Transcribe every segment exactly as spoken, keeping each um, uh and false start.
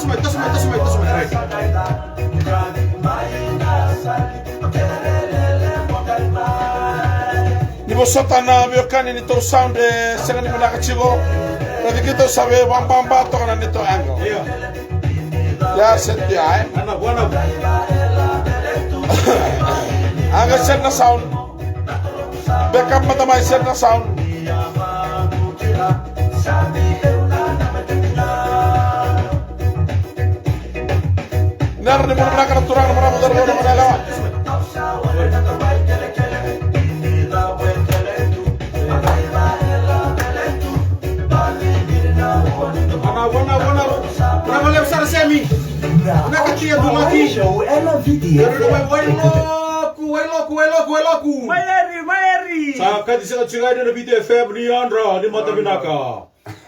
Toso mai, toso mai, toso mai, toso mai. Right. Ni vosota na veiwekani ni tou sound e sega ni vinaka tiko. Raici keitou sa veivababa toka na neitou angle. Ia. Ia, set ia, e. Ana, ana. Aga set na sound. Backup mada mai, set na sound. Nera ni bula vinaka na turaga, na marama, cauravou, na goneyalewa. Vana, vana, vana, vana, vana, levu sara Semi. Vinaka tia Dulaki. Show ena V T F M. Wai loku, wai loku, wai loku, wai loku. Mai eri, mai eri. Sa kaci sega tiko ena V T F M ni yadra, ni mata vinaka.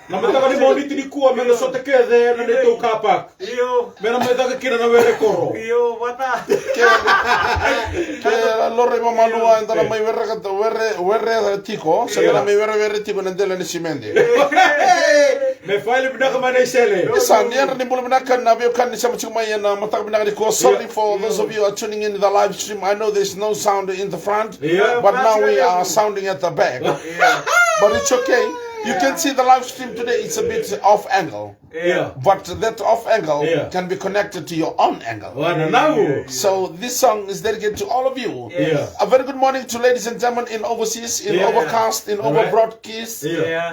Na mataka ni Moniti nikua me na sota kece na neitou car park. Io. Me na mai caka kina na were koro. Io, vata. Ke, ke lori vamalua, eda na mai were, were, were tiko. Sa na mai were, were tiko na dela ni simede. Me fai le vinaka mai na isele. Isa, ni yadra ni bula vinaka na veiwekani ni sema tiko mai ena mataka vinaka nikua. Sorry for those of you are tuning in the live stream. I know there's no sound in the front, but now we are sounding at the back. But it's okay. You can see the live stream today, it's a bit off angle. Yeah. But that off angle can be connected to your on angle. So this song is dedicated to all of you. Yeah. A very good morning to ladies and gentlemen in overseas, in overcast, in overbroadcast,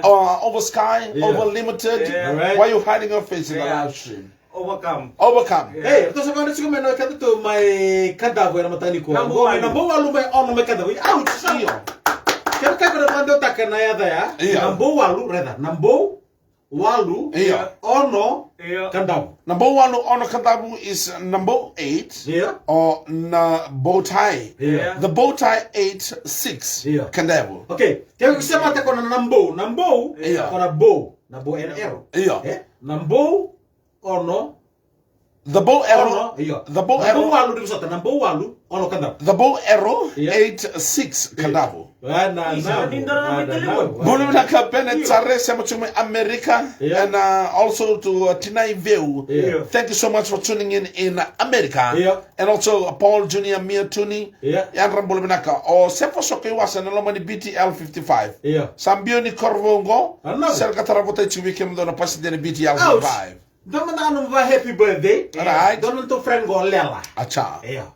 uh, over sky, over limited. Why are you hiding your face in the live stream? Overcome. Overcome. Hey, ratou sa vakayagataka tiko mai na wekada tu mai Kadavu ena mataka nikua. Nabouwalu. Qo mai Nabouwalu mai Ono mai Kadavu. Ouch. Io. Kevaka iko na vakadeitaka na yaca ya. Io. Nabouwalu, raica. Nabouwalu, io, Ono, io, Kadavu. Nabouwalu, Ono, Kadavu is Nabou eight, io, or Naboutai. Io. The Bowtie eight six, io, Kadavu. Okay. Kevaka iko sema tiko na Nabou, Nabou, io, ko na bou, Nabou ena arrow. Io. Eh? Nabou, Ono. The Bou Arrow. Ono, io. The Bou Arrow. Nabouwalu, ni vosota, Nabouwalu, Ono, Kadavu. The Bou Arrow, io, eight six, io, Kadavu. Vana, isa, vana, ni dara na vana, vana. Bula vinaka Bennett Sare, sema tiko mai America. Io. And, uh, also to, uh, Tinai Veu. Io. Thank you so much for tuning in in America. Io. And also, uh, Paul Junior Mia Tuni. Io. Yadra bula vinaka. O Sefa Sokaiwasa na loma ni B T L fifty-five. Io. Sa biu ni Korovou qo. Ana. Sere ka tara vata tiko vei kemudou na passenger ni B T L fifty-five. Ouch. Dua mada na nomu va happy birthday. Right. Dua na nomu friend qo Lela. Acha. Io.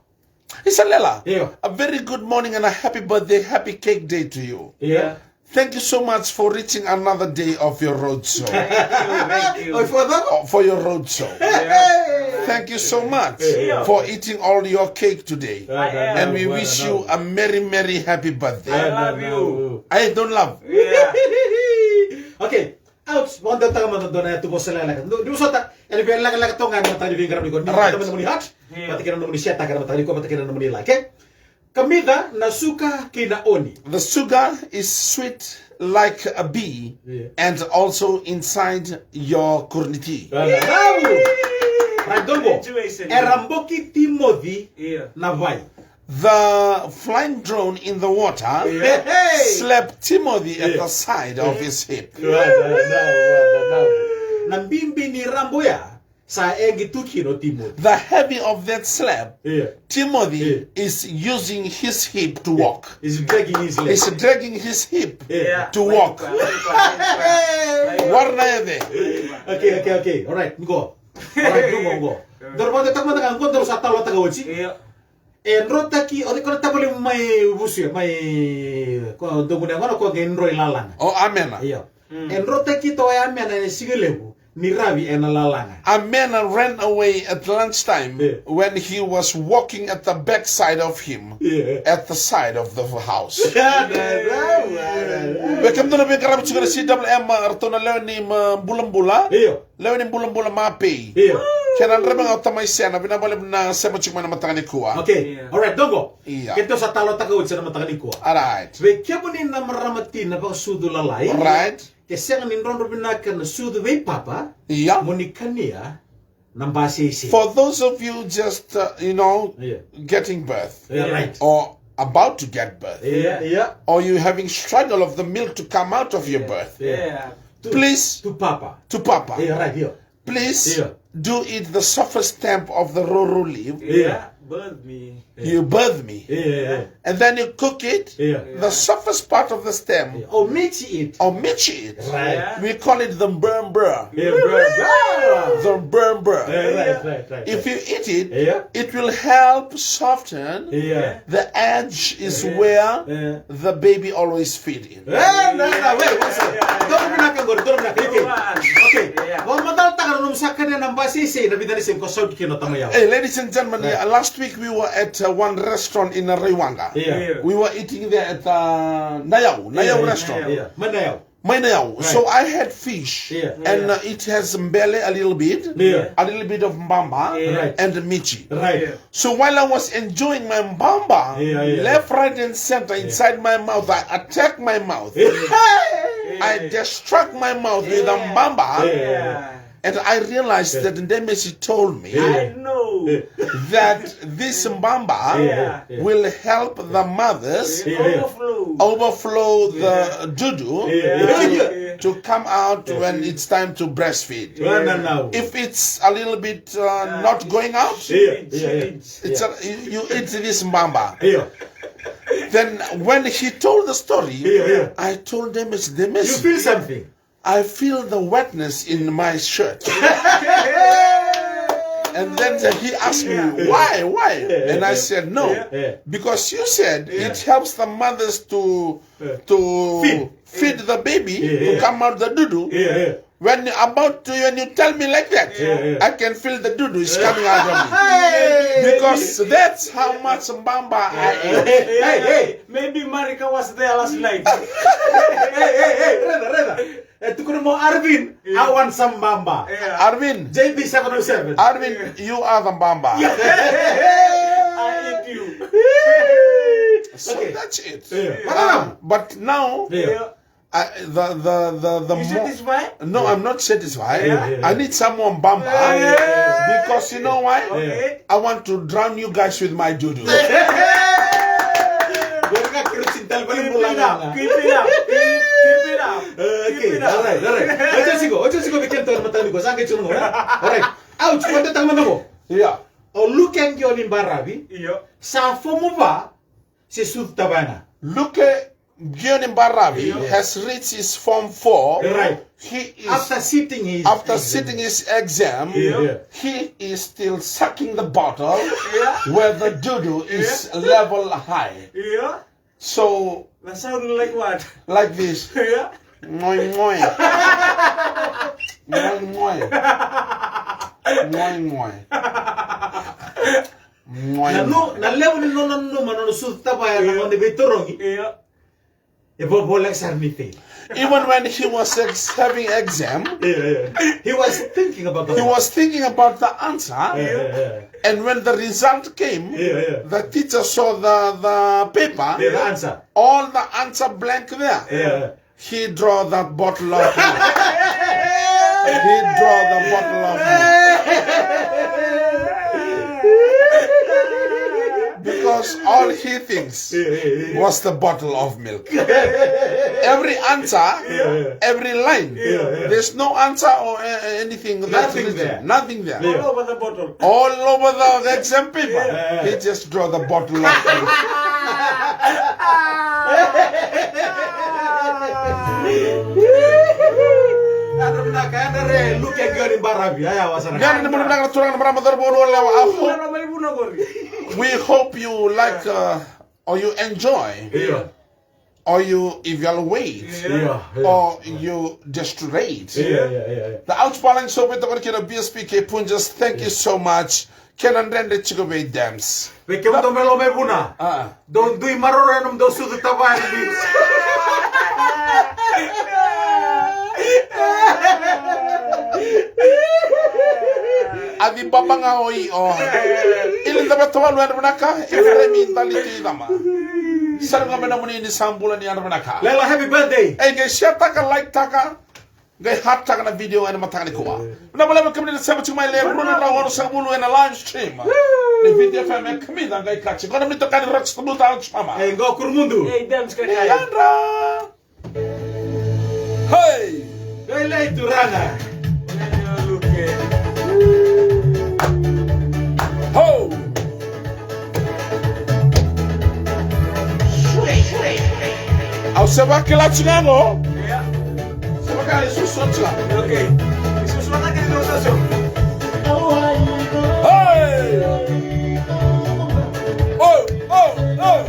Isa Lela. Io. A very good morning and a happy birthday, happy cake day to you. Io. Thank you so much for reaching another day of your road show. Thank you, thank you. Oh, for that? Oh, for your road show. Io. Thank you so much, io, for eating all your cake today. I am. And we wish you a merry, merry happy birthday. I love you. I don't love. Yeah. Okay. Ouch, vakadeitaka mada dua na yatuvosa lekaleka. Ni vosota, ena veilekaleka toka ga ena mataka ni veiqaravi qo. Ni vata mai na nomuni heart, vata kei na nomuni share-taka ena mataka nikua, vata kei na nomuni like, okay? Kamica na suka kei na oni. The sugar is sweet like a bee, yeah, and also inside your kurniti. Bravo! Right, dongo. Congratulations. Era boki Timoci, yeah, na vai. The flying drone in the water, yeah, slapped Timothy at, yeah, the side of, yeah, his hip. Right, right, right, right, right. Na bibi ni rabo ya sa yagi tu kina o Timothy. The heavy of that slap, yeah, Timothy, yeah, is using his hip to, yeah, walk. He's dragging his leg. He's dragging his hip, yeah, to walk. Warna eve. Okay, okay, okay. All right, go. All right, go, go. Doro vata tamata ka go doro sa talo taka oji. Yeah. E drotaki, o iko na tavale mai Vusu, mai ko Dogunegona, ko qai dro i Lalaga. O Amena. Io. Mm. E drotaki toka o Amena ena siga levu ni ravi ena Lalaga. Amena ran away at lunchtime, yeah, when he was walking at the backside of him, yeah, at the side of the house. Yeah, yeah, yeah, yeah. Vei kemudou na veiqaravi tiko na C W M, ratou na lewe ni, ma, bulabula. Io. Lewe ni bulabula Mapei. Io. Kei na draiva ga o Tamai Sena, vinaka vakalevu na sema tiko mai na mataka nikua. Okay. Io. All right, dongo. Io. Keitou sa talotaka oti ena mataka nikua. All right. Vei kemuni na marama tina vakasucu lalai. Right. Ke sega ni drodro vinaka na sucu veipapa. Io. Mo ni kania na baseisei. For those of you just, uh, you know, yeah, getting birth. Yeah, right. Or about to get birth. Yeah, yeah. Or you having struggle of the milk to come out of, yeah, your birth. Yeah. Please. Tupapa. Tupapa. Yeah, right, yeah. Please, yeah, do it the softest stem of the roro leaf. Yeah. Birth me. You birth me. Yeah, yeah, yeah. And then you cook it, yeah, the softest part of the stem. Yeah. Or michi it. Or michi it. Right. Yeah. We call it the mbur mbur. Yeah, mbur mbur. The mbur mbur. Yeah, right, right, right. If you eat it, yeah, it will help soften, yeah, the edge is, yeah, where, yeah, the baby always feed in. Eh, na, na, wait, what's up? Dou vinaka qori, dou vinaka. Okay. Okay. Yeah. Vakamacalataka na nomu sa kania na basisei, na vica na siga ko sauti kina o Tamai Yau. Hey, ladies and gentlemen, right, yeah, last week we were at, uh, one restaurant in, uh, Raiwaqa. Yeah. Yeah. We were eating there at, uh, Nayau, Nayau, yeah, restaurant. Yeah. Mai Nayau. Mai Nayau. Right. So I had fish, yeah, and, uh, it has mbele a little bit, yeah, a little bit of mbamba, yeah, right, and michi. Right. Yeah. So while I was enjoying my mbamba, yeah, yeah, left, right, and center, yeah, inside my mouth, I attack my mouth. Yeah. I distract my mouth with the, yeah, mbamba. Yeah. And I realized, yeah, that Ndemesi told me, yeah, I know, yeah, that this mbamba, yeah, yeah, will help the mothers, yeah, yeah, overflow, overflow the, yeah, dudu, yeah, yeah, to, yeah, to come out, yeah, when it's time to breastfeed. Yeah. If it's a little bit, uh, yeah, not going out, yeah, yeah, yeah, it's, yeah, a, you, you eat this mbamba. Yeah. Then when he told the story, yeah, yeah, I told Demis, Demis, you feel something? I feel the wetness in my shirt. And then he asked me, yeah, why, why? Yeah, and I, yeah, said, no, yeah, yeah, because you said, yeah, it helps the mothers to, yeah, to feed, feed the baby, yeah, to, yeah, come out the dudu. Yeah, yeah. When about to, when you tell me like that, yeah, yeah, I can feel the dudu is coming out of me. Hey! Because that's how much mbamba I eat. Hey, hey, hey. Maybe Marika was there last night. Hey, hey, hey, reda, reda. E tukuna mo Arvin, yeah, I want some mbamba. Yeah. Arvin. J B seven oh seven. Arvin, yeah, you are the mbamba. Yeah. I eat you. So, okay, that's it. Yeah. Um, but now, yeah, yeah, I, the, the, the, the you mo- satisfied? No, yeah, I'm not satisfied. Yeah, yeah, yeah. I need some more mbamba. Yeah. Because you know why? Okay. I want to drown you guys with my dudu. Keep it up, keep it up, keep, keep it up. Uh, okay, keep it up. All right, all right. Ojo tiko, ojo tiko vei kemudou na mataka nikua, sa qai tiko na gauna. All right. Au tiko vata tama na qo. Yeah. O Luke Qioni Baravi. Yeah. Sa fomu va se sucu tavaya ga. Luke Qioni Baravi, yeah, has reached his form four. Right. He is, after sitting his, after exam, sitting his exam, yeah, yeah, he is still sucking the bottle, yeah, where the dudu is, yeah, level high. Yeah. So, that sound like what? Like this. Yeah. Ngoi, ngoi. Ngoi, ngoi. Ngoi, ngoi. Ngoi, na no, ngoi. Na levu ni nona nanuma, nona sucu tavaya, na, yeah, nona veitorogi. Yeah. E vovoleka sara ni fail. Even when he was ex- having exam, yeah, yeah, he was thinking about the, he was thinking about the answer. Yeah, yeah, yeah. And when the result came, yeah, yeah, the teacher saw the, the paper, yeah, the answer, all the answer blank there. Yeah, yeah. He draw that bottle of milk. He draw the bottle of milk. Because all he thinks, yeah, yeah, yeah, was the bottle of milk. Every answer, yeah, yeah, every line, yeah, yeah, there's no answer or, uh, anything that's written. Nothing there. Nothing there. Yeah. All over the bottle. All over the exam paper. Yeah. He just draw the bottle of milk. Yadra vinaka, yadra re, Luke Qioni Baravi. Aya, wasara. Yadra ni bula vinaka na turaga na marama, cauravou, goneyalewa. I hope, we hope you like, uh, or you enjoy, yeah, or you evaluate, yeah, yeah, yeah, or you destruate. Yeah, yeah, yeah, yeah. The Outspoiling Show, vei tokoni kina B S P K Punjas, thank you, yeah, so much. Kena dredre tiko vei Dems. Vei kemudou mai Lomaivuna. Ah. Dou dui maroroya nomudou sucu tavaya ni. A vi baba ga o i o. Ili da vatovalu, yadra vinaka. Efremi Dali Tuicama. Sara ga me nomuni ni sa bula ni yadra vinaka. Lela, happy birthday. E qai share taka, like taka. Qai heart taka na video ena mataka nikua. Vinaka vakalevu kemuni na sema tiko mai, le rua na drau onosagavulu ena live stream. Ni Viti F M e kamica qai kaci. Ko na nomuni itokani Rock Star Blue Town Chama. E, qo Kurumudu. Ei, Dems Kakai. Yadra. Hey! Qai lai turaga. Se vakila tiko ga qo. Ia. Se vakila, susu tiko ga. Okay. Susu na kena susu. Hey! Oh, oh, oh.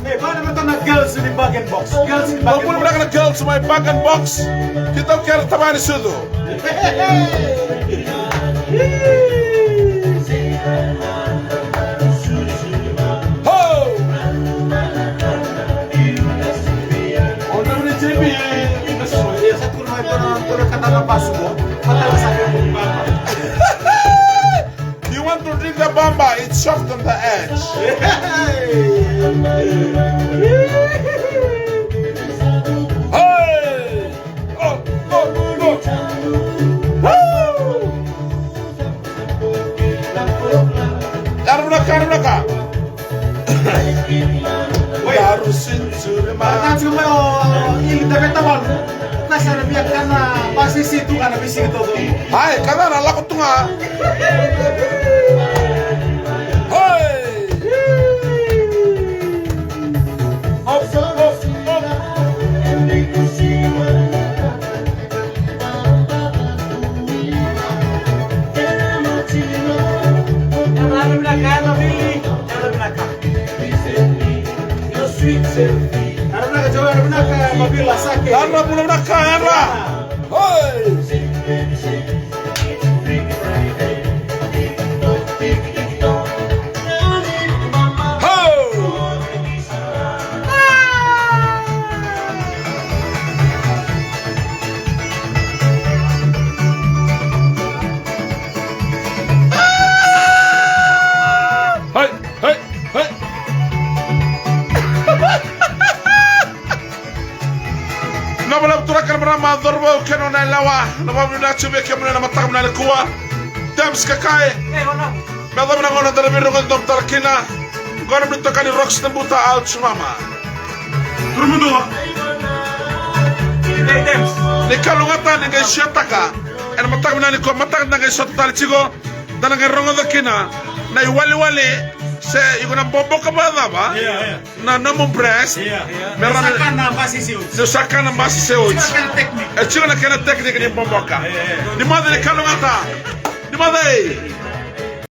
Hey, vale, vale, na girls ni Bag and Box. Girls ni Bag and Box. Vale, vale, na girls mai Bag and Box. Keitou kere tamani sucu. Ho! You want to drink the bamba, it's soft on the edge. Hey! Oh, oh, oh. Woo! Yara vinaka, yara vinaka. Oi. Yara sitiri ma. Tatu mai o ili da veta walu. Ka sa na via kana basisi tu kana bisi tu. Ai, kana na lako tu ga. Hoi. Hop, hop, hop. Yara bula vinaka, yara. Hoi. Ho! Hei, hei, hei. Na bula, turaga kei na marama, cauravou kei na goneyalewa, na vakavinavinaka tiko vei kemuni ena mataka vinaka nikua. James Kakai. Me yacova na gauna da na veirogoci domo tale kina. Qo na nomuni itokani Rox Nabuta, au tu mama. Ni kalougata ni qai siotaka ena mataka vinaka nikua, mataka da qai sota tale tiko, da na qai rogoca kina na iwalewale se iko na boboka vakacava. Ia, ia. Na nomu breast. Ia. Me rawa ni saka na basi se oti. Ni saka na basi se oti. Tiko na kena technique. E tiko na kena technique ni boboka. Ia, ia. Ni moce, ni kalougata. Ni moce.